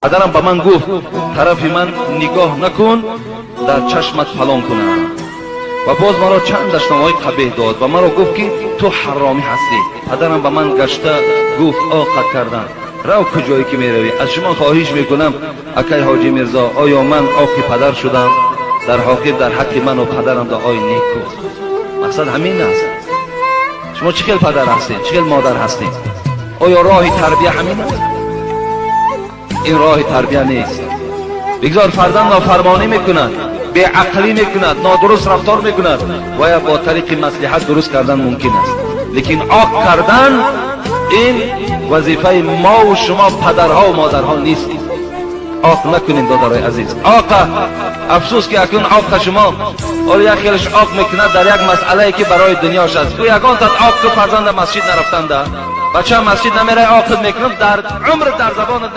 Падарам ба ман гуфт: «Тарафи ман нигоҳ накун, дар чашмат фалон кунам». Ва боз маро чанд дашномҳои қабеҳ дод ва маро гуфт, ки ту ҳаромӣ ҳастӣ. Падарам ба ман гашта гуфт: «Оқат кардан, рав, куҷое ки меравӣ». Аз шумо хоҳиш мекунам, акай Ҳоҷӣ Мирзо, оё ман оқи падар шудам? Дар охир дар ҳаққи ману падарам дуои нек кун. Мақсад ҳамин аст. Шумо чӣ хел падар ҳастед, чӣ хел модар ҳастед? Оё роҳи тарбия ҳамин аст? Ин роҳи тарбия нест. Бигзор фарзанд нофармонӣ мекунад, беақлӣ мекунад, нодуруст рафтор мекунад, ва бо тариқи маслиҳат дуруст кардан мумкин аст, лекин оқ кардан ин вазифаи мову шумо, падарҳо модарҳо нест. Оқ накунем, додарои азиз, оқа. Афсӯс, ки акнун оқа шумо оли як хелаш оқ мекунад дар як масъалае, ки барои дунёш аст. Ӯ ягонтат оқ ку, фарзанда масҷид нарафтанда, бача масҷид намерай, оқид мекунам, дар умр дар забонат.